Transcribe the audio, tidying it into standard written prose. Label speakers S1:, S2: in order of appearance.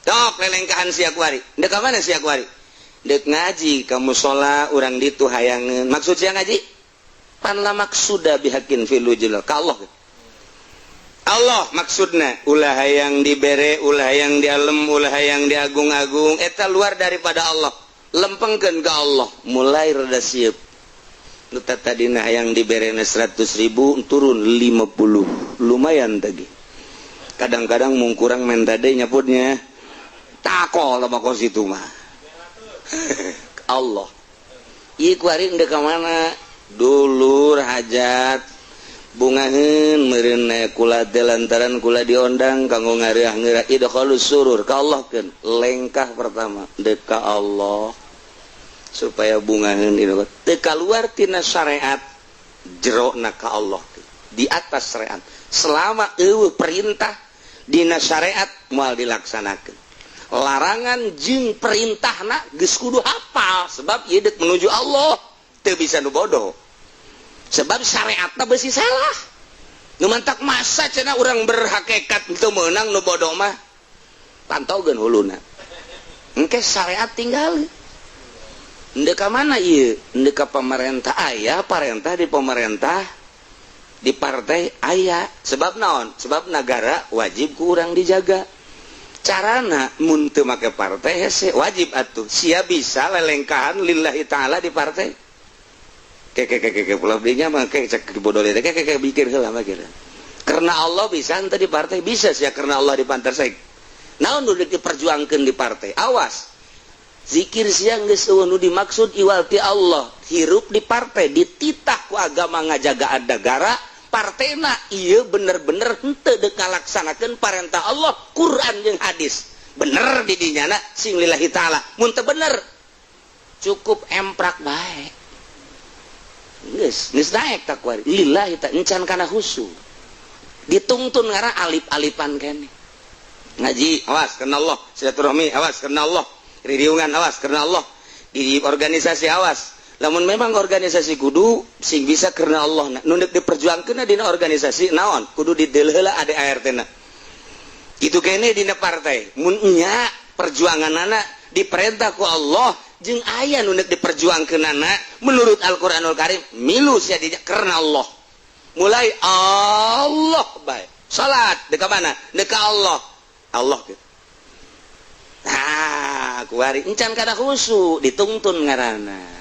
S1: Tok lelengkahan sia kuari. Dek ka mana sia kuari? Dek ngaji ka musola urang ditu hayangeun. Maksud sia ngaji? Pan la maksuda bihakin fil wujud ka Allah. Allah maksudna, ulah hayang dibere, ulah hayang dialem, ulah hayang diagung-agung. Eta luar daripada Allah, lempengkeun ke Allah. Mulai rada siap nu tadina hayang diberena 100 ribu turun 50, lumayan. Tadi kadang-kadang mung kurang menta deui nyaputnya takol sama kos itu mah Allah. Ieu kuari ndek ka mana? Dulur hajat bungaheun meureun kula teh lantaran kula diondang kanggo ngareah-ngeurah idkhalus surur ka Allah keun. Lengkah pertama deuk ka Allah supaya bungaheun itu teu kaluar tina syariat, jerona ka Allah di atas syariat. Selama eueuh perintah dina syariat, moal dilaksanakeun. Larangan jeung perintahna geus kudu hafal, sebab ieu deuk menuju Allah, teu bisa nu bodoh, sebab syariatna besi salah nu mantak. Masa cenah urang berhakikat teu meunang nu bodoh mah? Pantaukeun huluna, engke syariat tinggal. Ndek ka mana ieu? Ndek ka pemerintah, aya parentah di pemerintah, di partai aya. Sebab naon? Sebab negara wajib ku urang dijaga. Carana mun teu make partai hese, wajib atuh sia bisa lelengkahan lillahi ta'ala di partai. Ke ke ke ke pulau dinya mah ke cek bodoh teh ke ke mikir heula mah kira. Karena Allah bisa henteu di partai, bisa sia karena Allah di partai. Saik naon nu diperjuangkeun di partai? Awas, zikir siang geus eueuh nu dimaksud iwal ti Allah. Hirup di partai dititah ku agama ngajaga negara, partena ieu bener-bener henteu deuk ngalaksanakeun parentah Allah, Quran jeung hadis. Bener di dinyana sing lillahi ta'ala. Mun teu bener, cukup emprak bae geus, geus naek takwa lillahi ta encan kana khusu ditungtun ngara alip-alipan kene. Ngaji awas karena Allah, silaturahmi awas karena Allah, ririungan awas karena Allah, di organisasi awas. Namun memang organisasi kudu sing bisa karena Allah. Nu deuk diperjuangkeun dina organisasi naon, kudu dideuleu heula ADART na. Kitu kene dina partai, mun nya perjuanganana diperintah ku Allah jeung aya nu deuk diperjuangkeunana menurut Al-Qur'anul Karim, milu sia di karena Allah. Mulai Allah bae. Salat deuk mana? Deuk Allah. Allah gitu. Nah, kuari encan kada khusu dituntun ngaranna.